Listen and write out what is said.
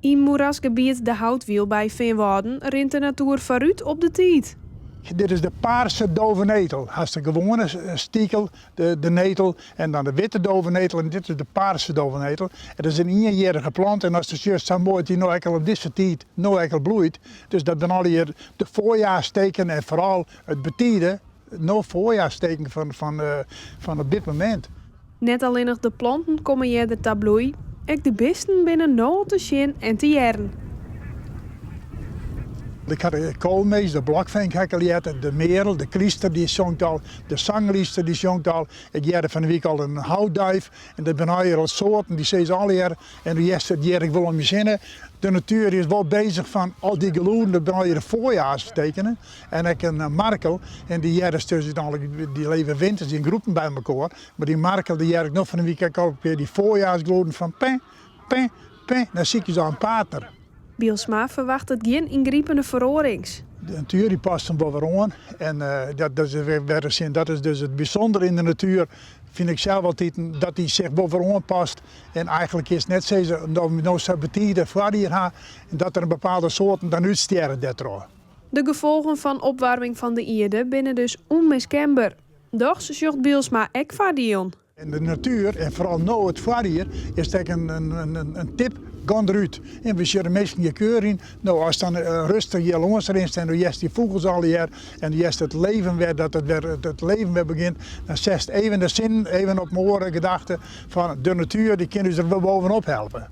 Yn moerasgebiet De Houtwiel by Feanwâlden rint de natoer foarút op de tiid. Dit is de paarse dovenetel. Hast de gewoane stikel, de netel en dan de witte dovenetel en dit is de paarse dovenetel. It is in ienjierrige plant en ast sjochst sa moai dat dy no ek al op dizze tiid no ek al bloeit. Dus dat binne allegear de foarjaarsteken en foaral it betide no foarjaarsteken fan op dit momint. Net allinnich de planten komme earder ta bloei, ek de bisten binne no al te sjen en te hearren. Ik ha de koolmees, de blokfink ha ik al heard, de merel, de klyster dy sjongt al, de sanglyster dy sjongt al. Ik hearde fan 'e wike al in houtduif en der binne allegear al soarten, dy sizze allegear en do hearst it hjir ek wol om je hinne. De natuer is wol bezich fan al dy gelûden, dat binne allegear foarjaarstekenen. En ek in markel en dy hearrest dus úteinlik, dy leve winters yn groepen by mekoar. Mar dy markel dy hear ik no fan 'e wike ek al op dy foarjaarsgelûden fan peh, peh, peh, dan sykje se al in partner. Bylsma ferwachtet gjin yngripende feroarings. De natuer dy past him wol wer oan en dat is wer de sin. Dat is dus it bysûndere yn de natuer, fyn ik sels altiten, dat dy sich wol wer oanpast. En eigenlik kinst net sizze, omdat we no sa betiid in foarjier ha, dat der in bepaalde soarten dan útstjerre dêrtroch. De gefolgen fan opwaarming fan de ierde binne dus ûnmiskenber. Dochs sjocht Bylsma ek foardielen. En de natuer, en foaral no it foarjier, is ek in tip, gean derút. En we sjogge minsken hjir keur yn. No, ast dan rêstich hjir lâns rinst en do hearst dy fûgels allegear en do hearst it leven wer, dat it wer it leven wer begjint, dan setst even de sinnen even op in oare gedachte fan de natuer, dy kin ús der wol bovenop helpe.